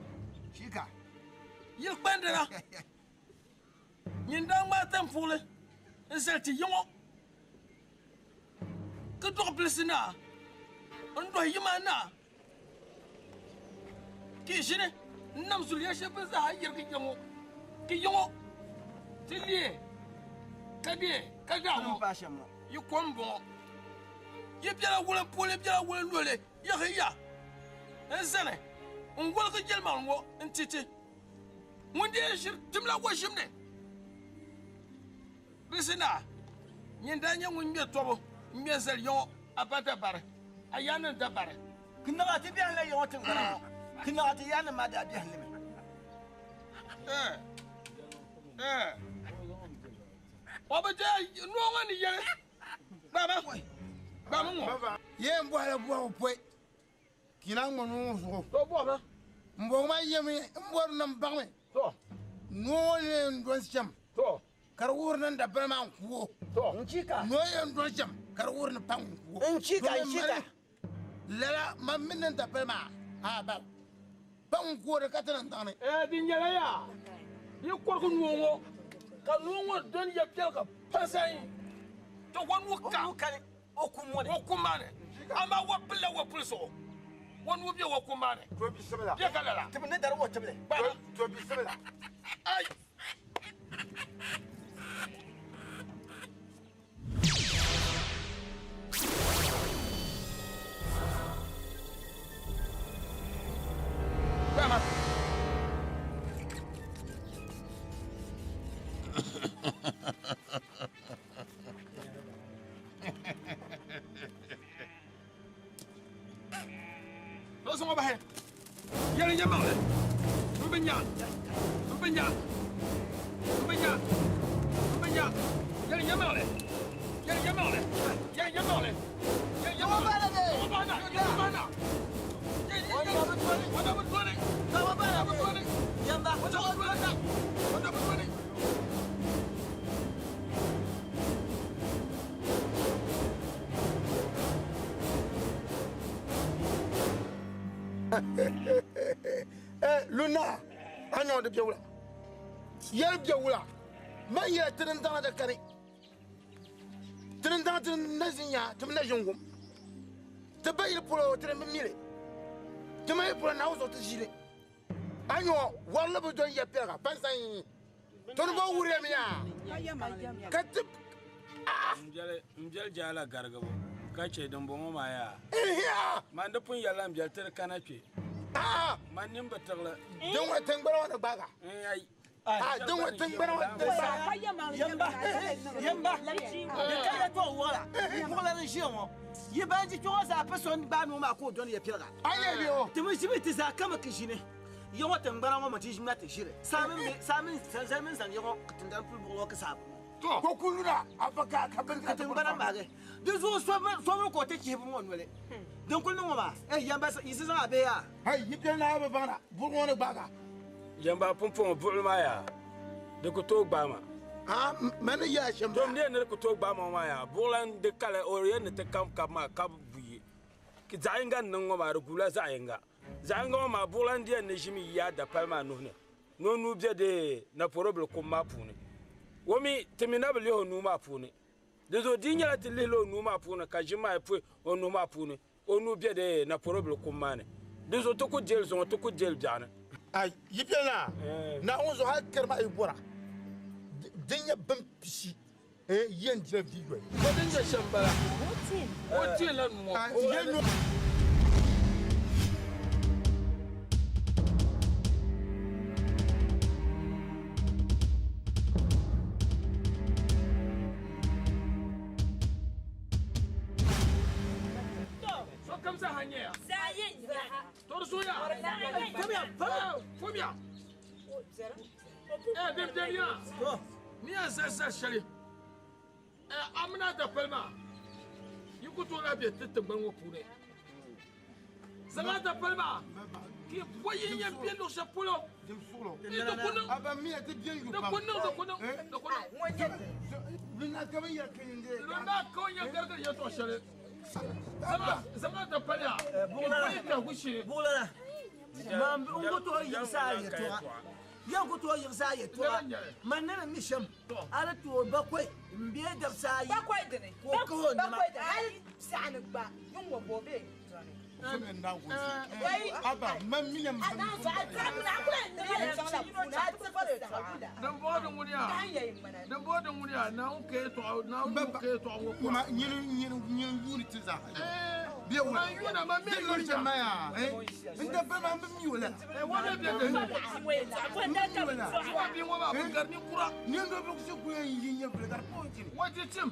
Speaker 7: shika
Speaker 2: yili kpandina nyin daa ŋmaai tampuɣili n zali ti yiŋɔ ka dɔɣi bilisi naa n dɔhi yima naa ka yi ʒini n nam zuliya shɛli bin zaaha yirigi yiŋɔ ka yiŋɔ ti leei ka deei ka daa ŋɔ
Speaker 7: paai shɛm ŋɔ
Speaker 2: yi kom bɔŋɔ yi biɛla wulin puuni biɛla wulin luɣili yiɣi ya n zani n woligi yɛlimaŋli ŋɔ n ti ti ŋun dee ʒiri timla wo ʒim ni bilisi naa nyin daa nyɛ ŋun ŋmɛ tɔbu n ŋmɛ zali yiŋɔ a ba dabari a yaa niŋ dabari
Speaker 7: ka naɣa ti biɛhi la yiŋɔ tiŋgbana ŋɔ ka naɣa ti yaa nim maa daa biɛhi limi
Speaker 2: o bi jɛ noo ŋɔ ni yɛli gbama gbama ŋɔ
Speaker 11: Ye n bɔhila bɔhigu pɔi ka yi ŋma noo ŋɔ zuɣu
Speaker 2: to bɔhima
Speaker 11: n bɔhigu maa yɛmi n bɔri ni n baŋmi
Speaker 2: to
Speaker 11: noo ŋɔ ni yɛn dɔni shɛm
Speaker 2: to
Speaker 11: ka di wuhiri ni n dabali maa n ku o
Speaker 2: to
Speaker 7: n chika
Speaker 11: noo yɛn dɔni shɛm ka di wuhiri ni paŋ n ku o
Speaker 7: n chika n
Speaker 11: Domin
Speaker 7: chika
Speaker 11: mali lala man mini ni n dabali maa a ba paŋ n ku o di ka ti ni daŋni
Speaker 2: Di nyɛla yaa yi kɔrigi noo ŋɔ ka noo ŋɔ dɔni ya piɛliga pansayi to wa nuu ka
Speaker 7: o kani o kum ŋɔ ni
Speaker 2: o kum maa ni amaa wa pilila wa puli zuɣu wa nuu bɛ wa kum maa ni
Speaker 5: To bisimila.
Speaker 2: bɛ ka lala
Speaker 7: tibi ni dari o tibili
Speaker 2: gbama
Speaker 5: To bisimila.
Speaker 2: ai gbama Lo sɔŋɔ bahi yɛli n yɛlimaŋli n bi nya n bi nya n bi nya n bi nya yɛli n yɛlimaŋli yɛli n yɛlimaŋli yɛli n yɛlimaŋli yɛli n yɛlimaŋli sɔŋɔ bahi na sɔŋɔ bahi na o da bi dɔni
Speaker 7: sɔŋɔ
Speaker 2: o da bi dɔni
Speaker 7: yamba
Speaker 2: o da bi dɔni o da bi dɔni.
Speaker 11: Luna a nyɔŋ di bɛ wula yɛli bɛ wula man yɛli ti din daŋa di kani ti din daŋa ti na ʒin nya ti mi na ʒin wum ti ba yili polo ti din bi mili ti ma yili polo naawuni zuɣu ti ʒili a nyɔ warili bi dɔn ya piɛliga pansan yi to ni bo wuriya mi yaa ka ti
Speaker 9: N biɛli jaala garigibu ka chɛ dimbɔŋɔ maa yaa. Man di pun yɛlila n biɛli ti di kana kpe. Man nini bi tiɣili.
Speaker 11: Din ŋɔ tiŋgbana ŋɔ ni gbaaga.
Speaker 9: Ai.
Speaker 11: Din ŋɔ tiŋgbana ŋɔ ni gbaaga.
Speaker 7: Yamba, yamba, di ka yɛtɔɣa wɔɣila, buɣila ni ʒiya ŋɔ. Yi ban ʒi kpɛ ŋɔ zaa pa so n-gbaai nuu maa ka o dɔni ya piliga.
Speaker 11: A nyɛ bɛ o.
Speaker 7: Ti mi ʒimi ti zaa kama ki ʒini. Ya ŋɔ tiŋgbana ŋɔ mi ti ʒimi ti ʒiri. Saa mini bɛ, saa mini, saa mini zaŋ ya ŋɔ tiŋgbani puli buɣili ŋɔ ki saabu.
Speaker 11: To. Ko kuli na, a fa ka, ka bindira
Speaker 7: Ka tiŋgbana maagi. Di zuɣu so mi, so mi ka o ti chihi bini ŋɔ noli. Din kuli niŋ ŋɔ maa, eh, yamba, yi si zaŋ a bihi yaa.
Speaker 11: Hai, yi biɛli naa bi baŋda, buɣili ŋɔ ni gbaaga.
Speaker 9: Yamba pumpɔŋɔ buɣili maa yaa, di ku tooi gbaai ma.
Speaker 11: Ah, man ni yaa shɛm
Speaker 9: Tom di yɛn ni di ku tooi gbaai ma ŋɔ maa yaa, buɣila n-di kali o yɛn ni ti kam kab maa kab buyi. Zaɣ yinga n-niŋ ŋɔ maa, di guula zaɣ yinga. Zaɣ yinga ŋɔ maa, buɣila n-di yɛn ni ʒimi yaa dapali maa nuhi ni, ni o nuu be di napɔrɔbili kum maa puuni. O mi, ti mi na bi lihi o nuu maa puuni. Di zuɣu di yi nyɛla ti lihila o nuu maa puuni ka ʒim maa yi puhi o nuhi maa puuni, o nuu be di napɔrɔbili kum maa ni. Di zuɣu ti ku deli zuŋɔ, ti ku deli biɛɣuni.
Speaker 11: Ai, yi biɛli naa, Naawuni zuɣu hal kari maa yi bɔra, din nyɛ bin pishi, yɛn dila vi yoli.
Speaker 2: Ko din nyɛ shɛm bala. O ti la nuɔ.
Speaker 11: Ai, yɛn nuɔ.
Speaker 2: Sokam zaa nyɛ ya.
Speaker 4: Zaa yɛn nyɛ.
Speaker 2: Tori soya.
Speaker 7: Fomia, fomia.
Speaker 2: Fomia. Bɛbɛbiya. Ni ya zali zali shɛli. Amina dapali maa. Yi ku tooi lahi be ti tiŋgbani ŋɔ puuni. Zaŋ a dapali maa. Ki bɔ yi yɛn be luɣ shɛli polo. Di ku niŋ.
Speaker 11: Aba miya ti biɛn yu
Speaker 2: Di ku niŋ, di ku niŋ, di ku niŋ.
Speaker 11: Luna ka bɛ yɛli ka yin dee.
Speaker 2: Luna ka o yɛn garigiri yɛltɔɣ shɛli. Zaŋ a dapali yaa. Ki bɔ yi biɛhigu shee.
Speaker 7: Buɣulana, man n ku tooi yiɣisi a yɛltɔɣa. Yɛn ku tooi yiɣisi a yɛltɔɣa. Man ni ni mi shɛm, a ni tooi bakɔi m-be dabisa ayi
Speaker 8: Bakɔi dini.
Speaker 7: ka o kahi o nɛma.
Speaker 8: Bakɔi dini. Hali saɣani gba, yin ŋɔ ka o be dɔni.
Speaker 11: Aba, man mi na
Speaker 2: Din bɔŋɔ din ŋuni yaa. Din bɔŋɔ din ŋuni yaa, Naawuni ka yɛltɔɣa, Naawuni ka yɛltɔɣa ŋɔ
Speaker 11: Kuma nyini nyini nyini yuuni ti zaa. Bɛ wula.
Speaker 2: Man yuuna, man mi
Speaker 11: Di
Speaker 2: yuuni
Speaker 11: lɔri ma yaa. N da bɛ ma n bi mi o la.
Speaker 2: Wa mi bɛ din. Wa bi ŋɔ maa bi gari ninkura.
Speaker 11: Ni n do bi si ku yɛn yi nyɛ bili ka di pa o jini.
Speaker 2: Wa ti tim.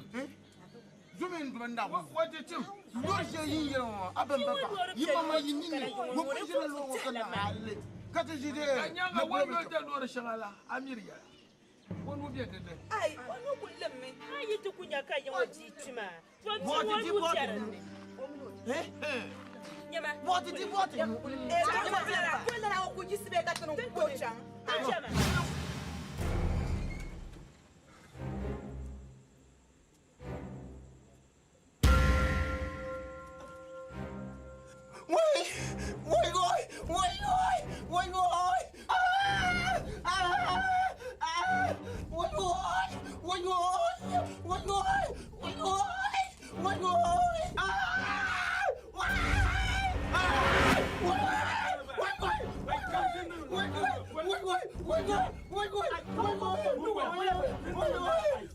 Speaker 11: Zumi n duba n daa
Speaker 2: Wa ti tim.
Speaker 11: Lɔri shɛli yin yɛli ŋɔ a bɛn ba paɣa. Yi ma ma yi nini. Wo ku ʒila lɔri ŋɔ ka na hali. Ka ti ʒi dee.
Speaker 2: Ka nyaaŋa wa yoli da lɔri shɛŋa la, a miri yɛla. O nuu bɛ din ni.
Speaker 8: Ai, o nuu ku limmi.
Speaker 4: A yi ti ku nya ka yiŋ o bia kpi maa, to bia
Speaker 7: Bɔti
Speaker 4: ŋɔ
Speaker 7: di
Speaker 4: nuu
Speaker 7: bɔti
Speaker 4: biɛri
Speaker 7: nuu.
Speaker 4: ni. Nyama.
Speaker 7: Bɔti di bɔti nuu.
Speaker 8: Buɣulana o ku yiɣisi bee ka ti niŋ kpo chaŋ.
Speaker 4: Chama.
Speaker 7: Wai, wai wai, wai wai, wai wai. Ah, ah, ah. Wai wai, wai wai, wai wai, wai wai, wai wai. Ah, wai, ah, wai, wai wai, wai wai, wai wai, wai wai, wai wai, wai wai,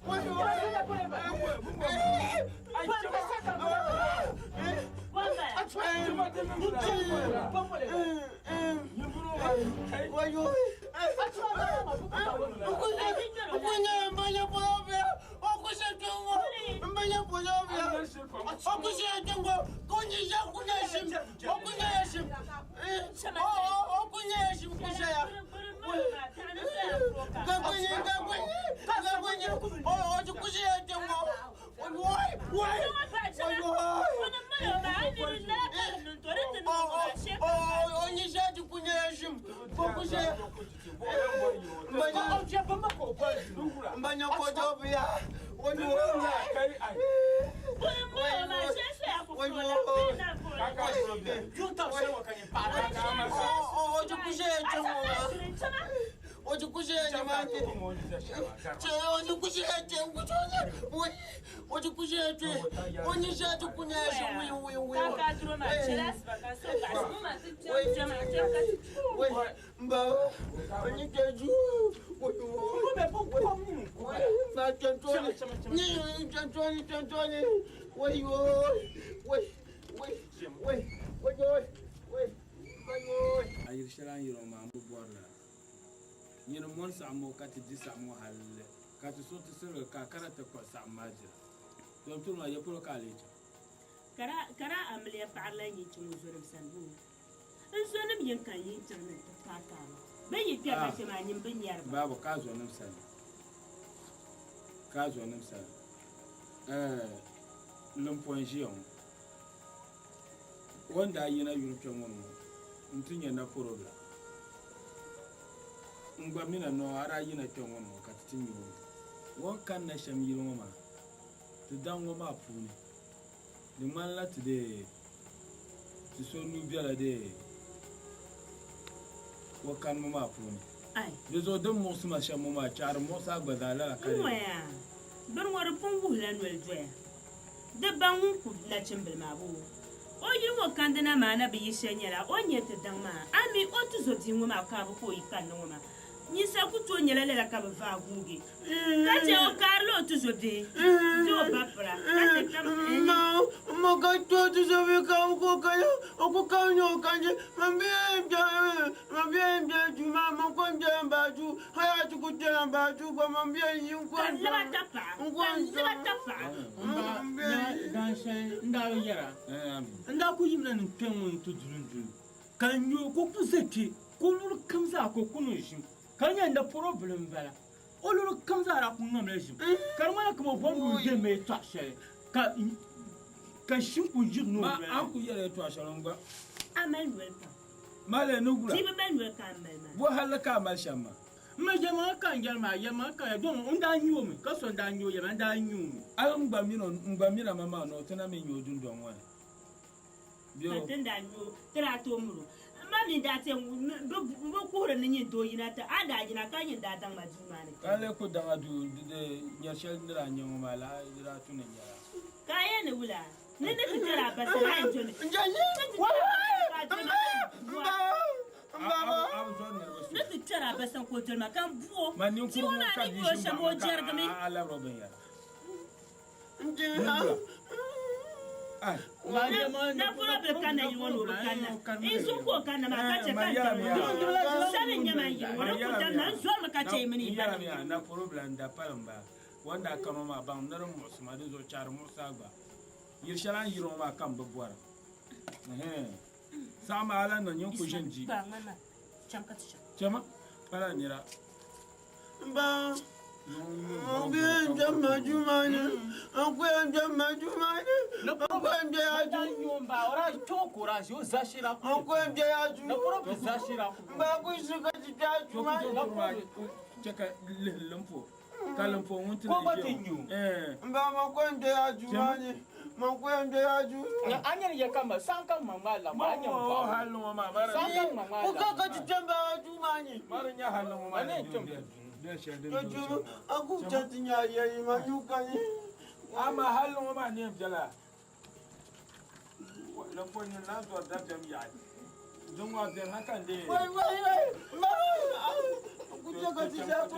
Speaker 7: wai wai, wai wai. O ti ku ʒiya nimaani. Che o ti ku ʒiya che n ku tooi o ti ku ʒiya kpe o ni ʒiya ti ku nyɛla ʒi wui wui wui.
Speaker 4: Ka duro maa chɛla asiba ka so baɣasi ŋɔ maa ti kpɛm kpɛm kpɛm ka ti
Speaker 7: Wai n ba o ni kpɛ duu wai wai ba kpɛm tooni ni kpɛm tooni kpɛm tooni wai yoo wai wai wai wai wai wai ba yoo.
Speaker 9: A yiri shɛli a ni yiri ŋɔ maa m bi bɔri lala. Nyini mɔni saɣim ŋɔ ka ti di saɣim ŋɔ hali ka ti suhu ti sirigi ka a kana ti kpuɣi saɣim maa dira. Dɔm turi maa ya polo ka a lee chaŋ?
Speaker 4: Ka daa amiliya paɣirila n yi chaŋ o zonim sani boo? N zonim yin ka n yi chaŋ ni n ti paai kaai ba. Bɛ yi kpɛri ba kpɛ maa, nyin bi nyari ba.
Speaker 9: Babu, ka a zonim sani. Ka a zonim sani. Ɛɛ, Limpo n-ʒiya ŋɔ. O ni daa yina yuli kpe ŋɔ ni ŋɔ nti nya naporo bila. N gba mi na nɔɔ a daa yina kpe ŋɔ ni ŋɔ ka ti ti nya o mi. O ni kanna shɛm yili ŋɔ maa, ti daŋ ŋɔ maa puuni, di ŋmanila ti dee ti so nuu bela dee o kanibu maa puuni. Di zuɣu din muɣisi ma shɛm ŋɔ maa, chaɣiri muɣisi a gba zaa lala ka di.
Speaker 4: N ŋɔya, bini ŋɔ di pun wuhila noli doya. Di baŋ ŋun ku nachimbili maa boo? O yili ŋɔ kandina maa na bi yi shɛli nyɛla o ni nyɛ ti daŋ maa. A mi o tuzo bia ŋɔ maa kaabu ka o yi kanna ŋɔ maa. Nyinsa ku tooi nyɛla lala ka bɛ vaai guugi ka chɛ o kaarila o tuzo bihi bee o ba pira ka chɛ ka
Speaker 7: Ma ma ka to tuzo bihi kaabu ka o kana o ku kabi ni o kanji ma bia n-kpe ma bia n-kpe duu maa ma ko n-kpe m ba duu hali a ti ku kpɛla m ba duu gba ma bia n-yi n ko
Speaker 4: Ka liba tapaɣa ka liba tapaɣa.
Speaker 12: M ba daanshɛli n daa bi yɛra n daa ku yimina ni n kpe ŋɔ nti duli n duli ka n nya o ka o ku ʒe kpe ka o luɣili kam zaa ka o ku niŋ ʒim ka di nyɛla n dapɔri o bili m-bala o luɣili kam zaa daa ku ŋamla ʒim ka di ŋmanila kaman o bɔri ni o yɛli ma yɛtɔɣ shɛli ka ʒim ku yiri ni o
Speaker 9: Ma
Speaker 12: noli
Speaker 9: a ni ku yɛli yɛtɔɣ shɛli n gba.
Speaker 4: A mali noli pam.
Speaker 9: Mali ni wula?
Speaker 4: Di bi mali noli ka a mali maa.
Speaker 9: Bo halli ka a mali shɛm maa?
Speaker 12: M ma yɛlimaŋli ka n yɛli maa, yɛlimaŋli ka n yɛli, dama n daa nya o mi, ka so n-daa nya o yɛli ma, n daa nya o mi.
Speaker 9: Hal n gba min o, n gba min a ma maa noo, ti na mi nya o dundɔŋ ŋɔ ni. Bɛ
Speaker 4: Ka
Speaker 9: o.
Speaker 4: ti ni daa nya o, ti daa tooi mir o. M ma mi daa ti yɛn bi kuhiri ni nyin doo yina ti a daa yina ka nyin daa daŋ ma duu maa ni.
Speaker 9: Ka n lee ku daŋ a duu nyari shɛli n ni daa nya ŋɔ maa la, di daa tu ni n nyara.
Speaker 4: Ka a yɛn ni wula? Ni ni ti kpɛri a ba sani, a yɛn domi. Ni ti kpɛri a ba sani ka o doli ma, ka n bu o. Bia ŋɔ maa ni bu o shɛm, o jɛrigimi. Napɔna bi kanna yili ŋɔ ni o bi kanna. N zuɣu ka o kanna maa ka chɛ ka n tam o. Sani n-nyɛ man yili ŋɔ ni ku tam na, n zɔrimi ka chɛ yi mini yi ba niŋ yili.
Speaker 9: Napɔro bila n-da pali m-bala. O ni daa kani o maa baŋ ni di muɣisi ma, di zuɣu chaɣiri muɣisi a gba. Yili shɛli a ni yiri ŋɔ maa ka m bi bɔra. Saɣim a lan niŋ nyin ku ʒini di. Chama, pala nira.
Speaker 7: Ba, n ku yɛn kpɛm ma duu maa ni, n ku yɛn kpɛm ma duu maa ni, n ku yɛn kpɛ ya duu. N ku yɛn kpɛ ya duu. Ba, ku ʒi ka ti kpɛ a duu maa ni.
Speaker 9: Chɛ ka lihi limpo. Ka limpo ŋun ti na ʒiya ŋɔ.
Speaker 7: N ba, man ku yɛn kpɛ ya duu maa ni, man ku yɛn kpɛ ya duu.
Speaker 12: A nyani ya ka ma, saŋ ka ma ŋmaa la ma, a nyani
Speaker 9: bɔɣu. Hali ŋɔ maa, mara.
Speaker 12: Saŋ ka ma ŋmaa
Speaker 7: Ku
Speaker 12: la
Speaker 7: ka ka ti kpɛ m ba duu maa ni.
Speaker 9: Mara nya hali ŋɔ maa ni bɛ shɛli din do shɛm.
Speaker 7: A ku chɛ ti nya yɛli ma nuu ka ni.
Speaker 9: Amaa hali ŋɔ maa neen viɛla. Limpo nyin lan zɔri dabiɛm yaɣi. Din ŋɔ a viɛli ha ka n deei.
Speaker 7: Wai wai wai, mara. Ku chɛ ka ti chɛ ku.